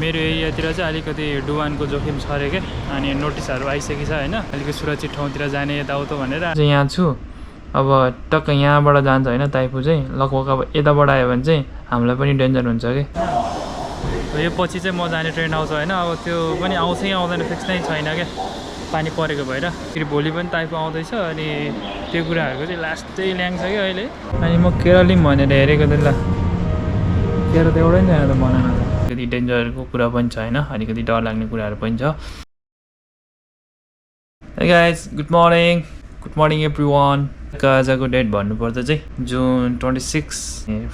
मेरो एरियातिर चाहिँ अलिकति डुबानको जोखिम छ अरे के अनि नोटिसहरू आइसकेको छ होइन अलिकति सुरक्षित ठाउँतिर जाने यताउता भनेर यहाँ छु अब टक्क यहाँबाट जान्छ होइन ताइफु चाहिँ लगभग अब यताबाट आयो भने चाहिँ हामीलाई पनि डेन्जर हुन्छ कि यो पछि चाहिँ म जाने ट्रेन आउँछ होइन अब त्यो पनि आउँछ कि आउँदैन फिक्स नै छैन क्या पानी परेको भएर फेरि भोलि पनि ताइफु आउँदैछ अनि त्यो कुराहरूको चाहिँ लास्टै ल्याङ्छ कि अहिले अनि म केरली भनेर हेरेको त ल केरल त एउटै छैन त बनाउन त अलिकति डेन्जरको कुरा पनि छ होइन अलिकति डर लाग्ने कुराहरू पनि छ Hey guys, good morning everyone. आजको डेट भन्नुपर्दा चाहिँ जुन 26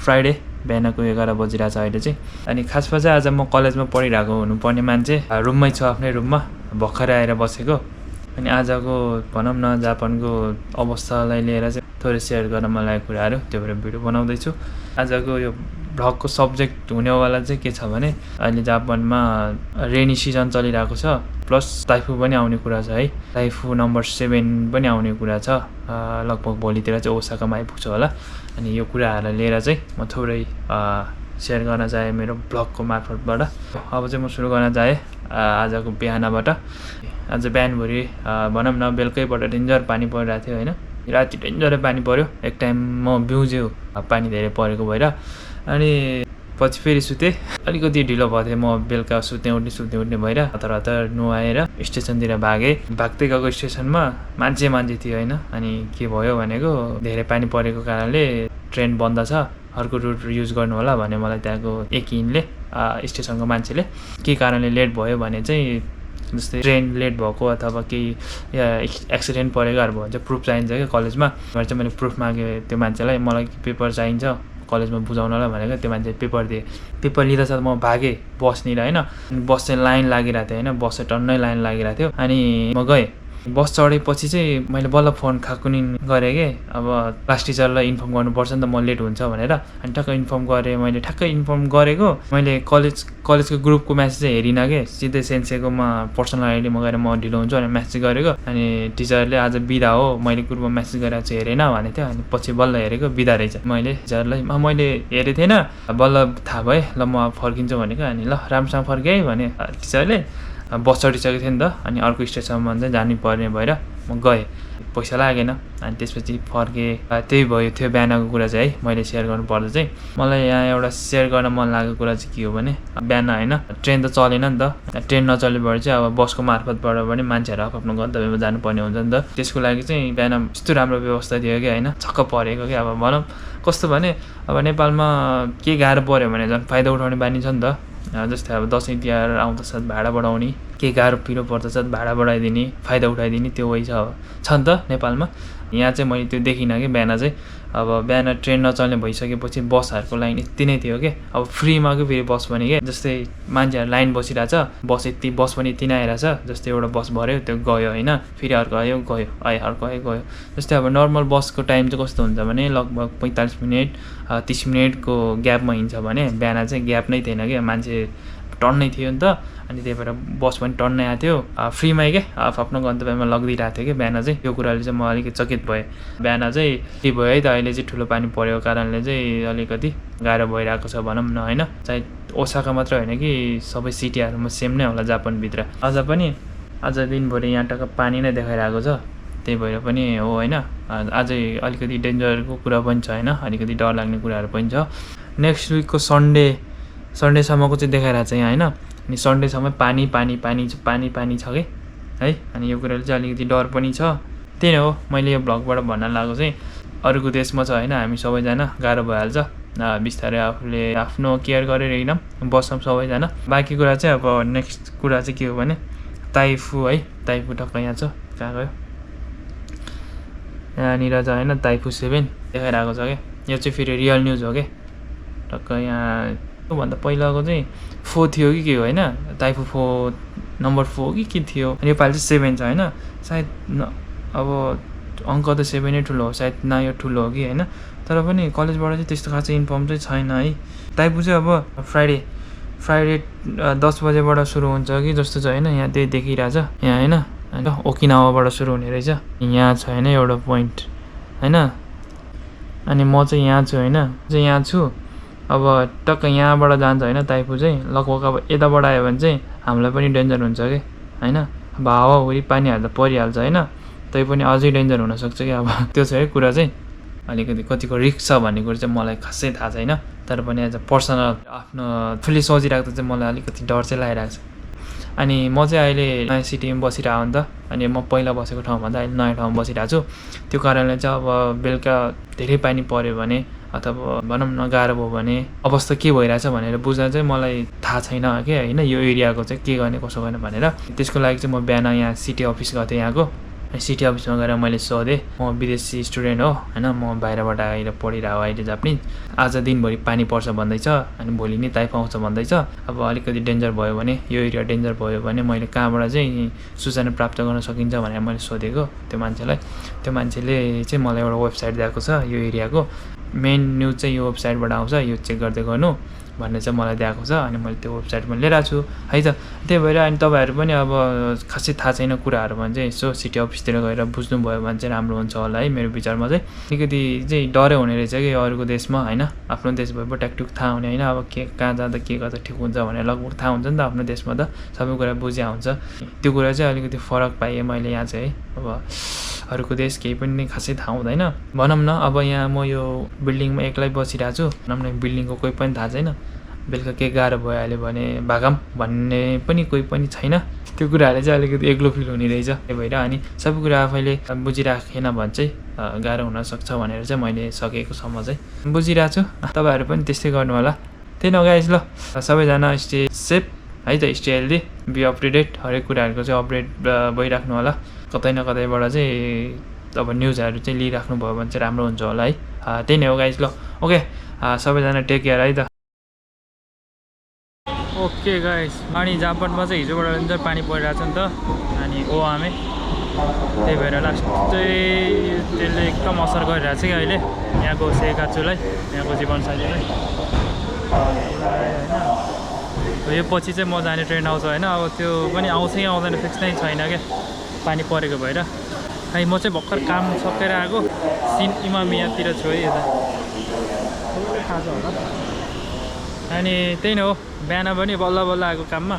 फ्राइडे बिहानको 11 बजिरहेको छ अहिले चाहिँ अनि खासमा चाहिँ आज म कलेजमा पढिरहेको हुनुपर्ने मान्छे रुममै छु आफ्नै रुममा भर्खरै आएर बसेको अनि आजको भनौँ न जापानको अवस्थालाई लिएर चाहिँ थोरै सेयर गर्न मन लागेको कुराहरू त्यो भएर भिडियो बनाउँदैछु आजको यो भ्लगको सब्जेक्ट हुनेवाला चाहिँ के छ भने अहिले जापानमा रेनी सिजन चलिरहेको छ प्लस ताइफु पनि आउने कुरा छ है ताइफु नम्बर 7 पनि आउने कुरा छ लगभग भोलितिर चाहिँ ओसाकामा आइपुग्छ होला अनि यो कुराहरूलाई लिएर चाहिँ म थोरै सेयर गर्न चाहे मेरो ब्लगको मार्फतबाट अब चाहिँ म सुरु गर्न चाहे आजको बिहानबाट आज बिहानभरि भनौँ न बेलुकैबाट डेन्जर पानी परिरहेको थियो होइन राति डेन्जरै पानी पर्यो एक टाइम म बिउज्यो पानी धेरै परेको भएर अनि पछि फेरि सुतेँ अलिकति ढिलो भयो थियो म बेलुका सुत्ने उठ्ने भएर हतार हतार नुहाएर स्टेसनतिर भाग्दै गएको स्टेसनमा मान्छे थियो होइन अनि के भयो भनेको धेरै पानी परेको कारणले ट्रेन बन्द छ अर्को रुट युज गर्नु होला भने मलाई त्यहाँको एक यिनले स्टेसनको मान्छेले के कारणले लेट भयो भने चाहिँ जस्तै ट्रेन लेट भएको अथवा केही एक्सिडेन्ट परेकोहरू भयो भने चाहिँ प्रुफ चाहिन्छ क्या कलेजमा भनेर चाहिँ मैले प्रुफ मागेँ त्यो मान्छेलाई मलाई पेपर चाहिन्छ कलेजमा बुझाउनलाई भनेको त्यो मान्छे पेपर दिए पेपर लिँदा साथ म भागेँ बसनिर होइन बस चाहिँ लाइन लागिरहेको थियो होइन बस चाहिँ टन्नै लाइन लागिरहेको थियो अनि म गएँ बस चढेपछि चाहिँ मैले बल्ल फोन खाकुनी गरेँ कि अब क्लास टिचरलाई इन्फर्म गर्नुपर्छ नि त म लेट हुन्छ भनेर अनि ठ्याक्क इन्फर्म गरेँ मैले ठ्याक्कै इन्फर्म गरेको मैले कलेजको ग्रुपको म्यासेज चाहिँ हेरिनँ कि सिधै सेन्सेकोमा पर्सनल आइडी म गएर म ढिलो हुन्छु भनेर म्यासेज गरेको अनि टिचरले आज बिदा हो मैले ग्रुपमा म्यासेज गरेर चाहिँ हेरेन भनेको थियो अनि पछि बल्ल हेरेको बिदा रहेछ मैले टिचरलाई मैले हेरेको थिएन बल्ल थाहा भयो ल म फर्किन्छु भनेको अनि ल राम्रोसँग फर्केँ भने टिचरले बस चढिसकेको थियो नि त अनि अर्को स्टेसनमा चाहिँ जानुपर्ने भएर म गएँ पैसा लागेन अनि त्यसपछि फर्केँ त्यही भयो त्यो बिहानको कुरा चाहिँ है मैले सेयर गर्नुपर्दा चाहिँ मलाई यहाँ एउटा सेयर गर्न मन लागेको कुरा चाहिँ के हो भने बिहान होइन ट्रेन त चलेन नि त ट्रेन नचलेबाट चाहिँ अब बसको मार्फतबाट पनि मान्छेहरू आफ्नो गन्तव्यमा जानुपर्ने हुन्छ नि त त्यसको लागि चाहिँ बिहान यस्तो राम्रो व्यवस्था थियो कि होइन छक्क परेको कि अब भनौँ कस्तो भने अब नेपालमा के गाह्रो पऱ्यो भने झन् फाइदा उठाउने बानी छ नि त जस्तै अब दसैँ तिहार आउँदछ भाडा बढाउने के गाह्रो पिरो पर्दछ भाडा बढाइदिने फाइदा उठाइदिने त्यो वही छ नि त नेपालमा यहाँ चाहिँ मैले त्यो देखिनँ कि बिहान चाहिँ अब बिहान ट्रेन नचल्ने भइसकेपछि बसहरूको लाइन यति नै थियो कि अब फ्रीमा कि फेरि बस पनि के जस्तै मान्छेहरू लाइन बसिरहेछ बस पनि यति नै आइरहेछ जस्तै एउटा बस भर्यो त्यो गयो होइन फेरि अर्को आयो गयो अर्को आयो गयो जस्तै अब नर्मल बसको टाइम चाहिँ कस्तो हुन्छ भने लगभग 45 मिनट 30 मिनटको ग्यापमा हिँड्छ भने बिहान चाहिँ ग्याप नै थिएन कि मान्छे टन्नै थियो नि त अनि त्यही भएर बस पनि टन्नै आएको थियो फ्रीमै के आफ्नो गन्तव्यमा लगिदिरहेको थियो कि बिहान चाहिँ त्यो कुराले चाहिँ म अलिकति चकित भएँ बिहान चाहिँ के भयो है त अहिले चाहिँ ठुलो पानी परेको कारणले चाहिँ अलिकति गाह्रो भइरहेको छ भनौँ न होइन चाहे ओसाका मात्र होइन कि सबै सिटीहरूमा सेम नै होला जापानभित्र आज दिनभरि यहाँ टक्क पानी नै देखाइरहेको छ त्यही भएर पनि हो होइन अझै अलिकति डेन्जरको कुरा पनि छ होइन अलिकति डर लाग्ने कुराहरू पनि छ नेक्स्ट विकको सन्डेसम्मको चाहिँ देखाइरहेको छ यहाँ होइन अनि सन्डेसम्म पानी छ कि है अनि यो कुराले चाहिँ अलिकति डर पनि छ त्यही हो मैले यो भ्लगबाट भन्न लागेको चाहिँ अरूको देशमा छ होइन हामी सबैजना गाह्रो भइहाल्छ बिस्तारै आफूले आफ्नो केयर गरेर एकदम बस्छौँ सबैजना बाँकी कुरा चाहिँ अब नेक्स्ट कुरा चाहिँ के हो भने ताइफु है ताइफु टक्क यहाँ छ कहाँ गयो यहाँनिर छ होइन ताइफु 7 देखाइरहेको छ क्या यो चाहिँ फेरि रियल न्युज हो क्या टक्क यहाँ त्योभन्दा पहिलाको चाहिँ 4 थियो कि के हो होइन ताइफु 4 नम्बर 4 कि के थियो अनि योपालि चाहिँ 7 छ होइन सायद अब अङ्क त 7 नै ठुलो हो सायद न यो ठुलो हो कि होइन तर पनि कलेजबाट चाहिँ त्यस्तो खासै इन्फर्म चाहिँ छैन है ताइफु चाहिँ अब फ्राइडे 10 बजेबाट सुरु हुन्छ कि जस्तो छ होइन यहाँ त्यही देखिरहेछ यहाँ होइन ओकिनावाबाट सुरु हुने रहेछ यहाँ छ होइन एउटा पोइन्ट होइन अनि म चाहिँ यहाँ छु होइन यहाँ छु अब टक्क यहाँबाट जान्छ होइन ताइफु चाहिँ लगभग अब यताबाट आयो भने चाहिँ हामीलाई पनि डेन्जर हुन्छ कि होइन अब हावाहुरी पानी हाल्दा परिहाल्छ होइन तै पनि अझै डेन्जर हुनसक्छ कि अब त्यो छ है कुरा चाहिँ अलिकति कतिको रिस्क छ भन्ने कुरो चाहिँ मलाई खासै थाहा छैन तर पनि एज अ पर्सनल आफ्नो आफूले सोचिराख्दा चाहिँ मलाई अलिकति डर चाहिँ लागिरहेको छ अनि म चाहिँ अहिले नयाँ सिटीमा बसिरहेको नि त अनि म पहिला बसेको ठाउँभन्दा अहिले नयाँ ठाउँमा बसिरहेको छु त्यो कारणले चाहिँ अब बेलुका धेरै पानी पऱ्यो भने अथवा भनौँ न गाह्रो भयो भने अवस्था के भइरहेछ भनेर बुझ्न चाहिँ मलाई थाहा छैन कि होइन यो एरियाको चाहिँ के गर्ने कसो गर्ने भनेर त्यसको लागि चाहिँ म बिहान यहाँ सिटी अफिस गएको थिएँ यहाँको सिटी अफिसमा गएर मैले सोधेँ म विदेशी स्टुडेन्ट हो होइन म बाहिरबाट आएर पढिरहेको अहिले जापानिज आज दिनभरि पानी पर्छ भन्दैछ अनि भोलि नै ताइफु आउँछ भन्दैछ अब अलिकति डेन्जर भयो भने यो एरिया डेन्जर भयो भने मैले कहाँबाट चाहिँ सूचना प्राप्त गर्न सकिन्छ भनेर मैले सोधेको त्यो मान्छेलाई त्यो मान्छेले चाहिँ मलाई एउटा वेबसाइट दिएको छ यो एरियाको मेन न्युज चाहिँ यो वेबसाइटबाट आउँछ यो चेक गर्दै गर्नु भन्ने चाहिँ मलाई दिएको छ अनि मैले त्यो वेबसाइटमा लिइरहेको छु है त त्यही भएर अनि तपाईँहरू पनि अब खासै थाहा छैन कुराहरू भने चाहिँ यसो सिटी अफिसतिर गएर बुझ्नुभयो भने चाहिँ राम्रो हुन्छ होला है मेरो विचारमा चाहिँ अलिकति चाहिँ डरै हुने रहेछ कि अरूको देशमा होइन आफ्नो देश भए ट्याकटुक थाहा हुने होइन अब के कहाँ जाँदा के गर्दा ठिक हुन्छ भनेर लगभग थाहा हुन्छ नि त आफ्नो देशमा त सबै कुरा बुझिया हुन्छ त्यो कुरा चाहिँ अलिकति फरक पाएँ मैले यहाँ चाहिँ अब अरूको देश केही पनि खासै थाहा हुँदैन भनौँ न अब यहाँ म यो बिल्डिङमा एक्लै बसिरहेको छु भनौँ न बिल्डिङको कोही पनि थाहा छैन बेलुका के गाह्रो भइहाल्यो भने भागम भन्ने पनि कोही पनि छैन त्यो कुराहरूले चाहिँ अलिकति एक्लो फिल हुने रहेछ त्यही भएर अनि सबै कुरा आफैले बुझिराखेन भने चाहिँ गाह्रो हुनसक्छ भनेर चाहिँ मैले सकेकोसम्म चाहिँ बुझिरहेको छु तपाईँहरू पनि त्यस्तै गर्नु होला त्यही न गाइस ल सबैजना स्टे सेफ है त स्टे हेल्दी बी अपडेटेड हरेक कुराहरूको चाहिँ अपडेट भइराख्नु होला कतै न कतैबाट चाहिँ अब न्युजहरू चाहिँ लिइराख्नु भयो भने चाहिँ राम्रो हुन्छ होला है त्यही नै हो गाइस ल ओके सबैजना टेक केयर है त ओके गाइस अनि जापानमा चाहिँ हिजोबाट चाहिँ पानी परिरहेको छ नि त अनि ओआमे त्यही भएर लास्ट चाहिँ त्यसले एकदम असर गरिरहेको छ कि अहिले यहाँको सेकाचुलाई यहाँको जीवनशैलीलाई होइन यो पछि चाहिँ म जाने ट्रेन आउँछ होइन अब त्यो पनि आउँछ कि आउँदैन फिक्स नै छैन क्या पानी परेको भएर खै म चाहिँ भर्खर काम सकेर आएको सिन इमामियातिर छु है यता थाहा छ होला अनि त्यही नै हो बिहान पनि बल्ल बल्ल आएको काममा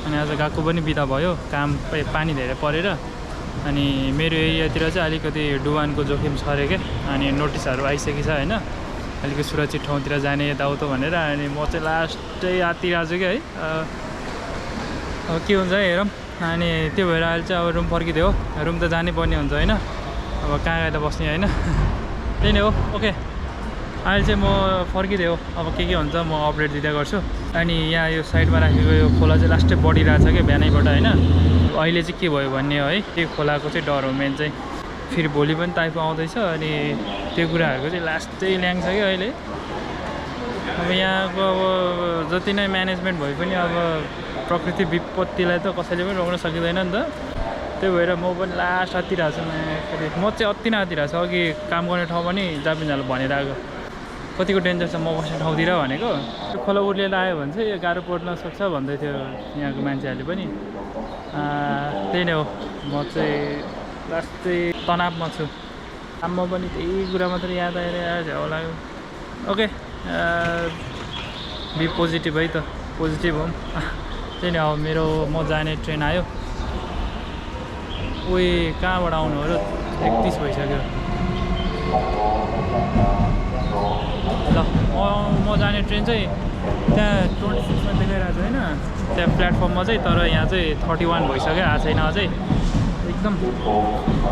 अनि आज गएको पनि बिदा भयो काम पानी धेरै परेर अनि मेरो एरियातिर चाहिँ अलिकति डुबानको जोखिम छ अरे क्या अनि नोटिसहरू आइसकेको छ होइन अलिकति सुरक्षित ठाउँतिर जाने यताउता भनेर अनि म चाहिँ लास्टै आत्तिरहेको छु क्या है अब के हुन्छ है हेरौँ अनि त्यो भएर अहिले चाहिँ अब रुम फर्किदियो रुम त जानै पर्ने हुन्छ होइन अब कहाँ गएर बस्ने होइन त्यही नै हो ओके अहिले चाहिँ म फर्किदियो अब के हुन्छ म अपडेट दिँदै गर्छु अनि यहाँ यो साइडमा राखेको यो खोला चाहिँ लास्टै बढिरहेको छ क्या बिहानैबाट होइन अहिले चाहिँ के भयो भन्ने है त्यो खोलाको चाहिँ डर हो मेन चाहिँ फेरि भोलि पनि ताइफु आउँदैछ अनि त्यो कुराहरूको चाहिँ लास्टै ल्याङ्छ कि अहिले अब यहाँको अब जति नै म्यानेजमेन्ट भए पनि अब प्रकृति विपत्तिलाई त कसैले पनि रोक्न सकिँदैन नि त त्यही भएर म पनि लास्ट आत्तिरहेको छु म चाहिँ अति नै आत्तिरहेको छु अघि काम गर्ने ठाउँ पनि जापानिजहरूले भनेर आएको कतिको डेन्जर छ म बस्ने ठाउँतिर भनेको त्यो खोला उर्लिएर आयो भने चाहिँ गाह्रो पर्न सक्छ भन्दै थियो यहाँको मान्छेहरूले पनि त्यही नै हो म चाहिँ लास्टै तनावमा छु काममा पनि त्यही कुरा मात्रै याद आएर झ्याउ लाग्यो ओके बी पोजिटिभ है त पोजिटिभ हो त्यही नै अब मेरो म जाने ट्रेन आयो उही कहाँबाट आउनु हो र 31 भइसक्यो ल म जाने ट्रेन चाहिँ त्यहाँ 26मा देखाइरहेको छ होइन त्यहाँ प्लेटफर्ममा चाहिँ तर यहाँ चाहिँ 31 भइसक्यो आएको छैन अझै एकदम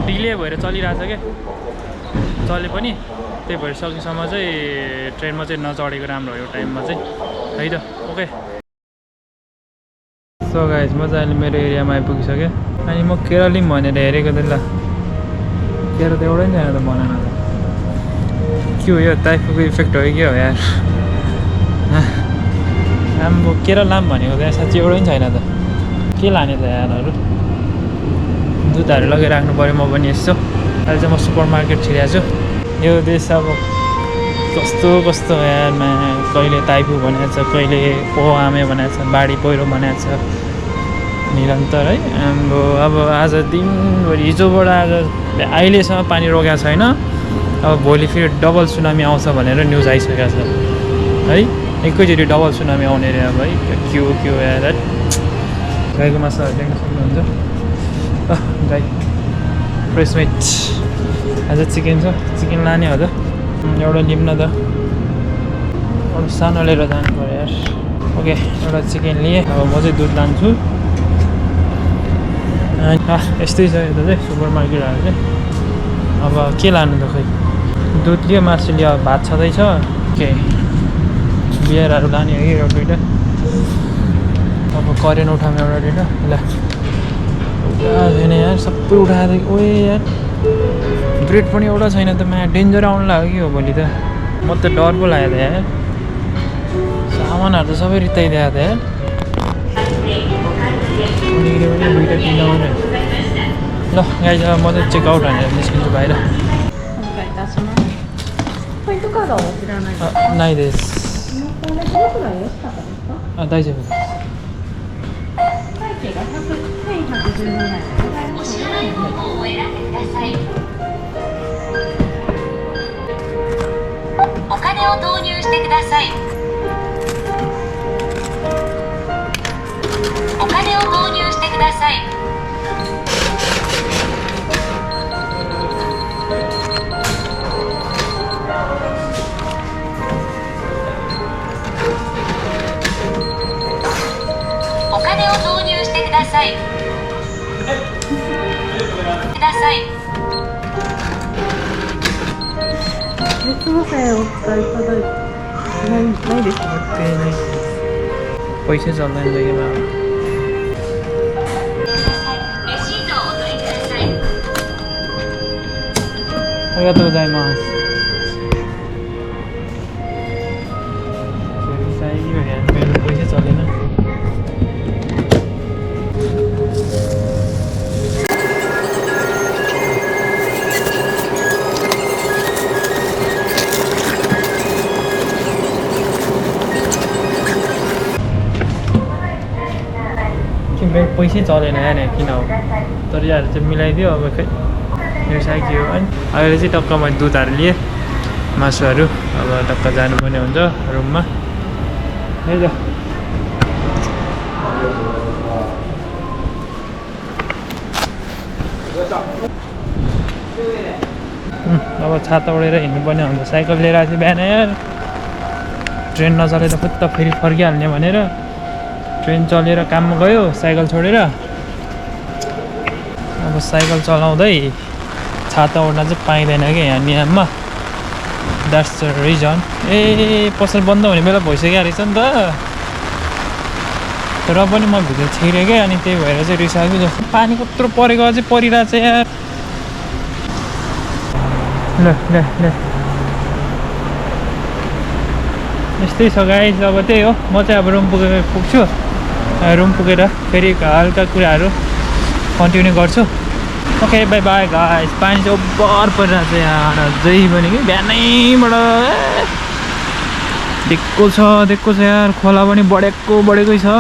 डिले भएर चलिरहेको छ क्या चले पनि त्यही भएर सकेसम्म चाहिँ ट्रेनमा चाहिँ नचढेको राम्रो हो यो टाइममा चाहिँ है त ओके सो गाइस म चाहिँ अहिले मेरो एरियामा आइपुगिसकेँ अनि म केरलिम भनेर हेरेको थिएँ ल केरा त एउटै छैन त बनाउन त के हो यो ताइफुको इफेक्ट हो कि हो यार राम्रो केरलाम भनेको त साँच्चै एउटै छैन त के लाने त यारहरू दुधहरू लगाइराख्नु पऱ्यो म पनि यसो अहिले चाहिँ म सुपर मार्केट छिरेको छु यो देश अब कस्तो कस्तो यारमा कहिले ताइफु भनेको छ कहिले ओआमे भनेको छ बाढी पहिरो भनेको छ निरन्तर है अब आज दिनभरि हिजोबाट आज अहिलेसम्म पानी रोकेको छैन अब भोलि फेरि डबल सुनामी आउँछ भनेर न्युज आइसकेको छ है एकैचोटि डबल सुनामी आउने रे अब है के हो यार गाईको मासुहरू देख्न सक्नुहुन्छ गाई फ्रेस मिट आज चिकन छ चिकन लाने हो त एउटा लिऊँ न त एउटा सानो लिएर जानु पऱ्यो यार ओके एउटा चिकन लिएँ अब म चाहिँ दुध लान्छु यस्तै छ यता चाहिँ सुपर मार्केटहरू चाहिँ अब के लानु त खै दुध लियो मासु लियो भात छँदैछ के बियरहरू लाने हो कि एउटा दुइटा अब करेन्ट उठाउँ एउटा दुइटा ल छैन यार सबै उठाएको ओए यार ब्रेड पनि एउटा छैन त मा डेन्जर आउनु लाग्यो कि हो भोलि त म त डर पो लाग्यो त यार सामानहरू त सबै रित्ताइदिएको त यार दुइटा किन्नु ल गाई म चाहिँ चेकआउट हानेर निस्किन्छु बाहिरないです大丈夫お金を投入してください。お金を投入してください。お金を投入してください。ください。すみません、お使いいただいてないですか？पैसै चल्दैन बेगेमा レシートをお取りください。ありがとうございます。मेरो पैसै चलेन मेरो पैसै चलेन यहाँ किन हो तर यार चाहिँ मिलाइदियो अब खै मेरो साइकी हो है अहिले चाहिँ टक्क मैले दुधहरू लिएँ मासुहरू अब टक्क जानुपर्ने हुन्छ रुममा है त अब छाता ओढेर हिँड्नुपर्ने हुन्छ साइकल लिएर आएको थियो बिहान यार ट्रेन नचलेर फुत्त फेरि फर्किहाल्ने भनेर ट्रेन चलेर काममा गयो साइकल छोडेर अब साइकल चलाउँदै छाता ओढ्न चाहिँ पाइँदैन क्या यहाँ नियममा द्याट्स द रिजन ए पसल बन्द हुने बेला भइसक्यो रहेछ नि त तर पनि म भित्र छिरेँ क्या अनि त्यही भएर चाहिँ रिसाएको जस्तो पानी कत्रो परेको अझै परिरहेछ यार ल ल ल यस्तै छ गाइस अब त्यही हो म चाहिँ अब रुम पुग्छु रुम पुगेर फेरि हल्का कुराहरू कन्टिन्यू गर्छु ओके बाई बाई गाइस पानी चाहिँ ओभर परिरहेको छ यहाँ अझै पनि कि बिहानैबाट दिक्क छ यार खोला पनि बढेकै छ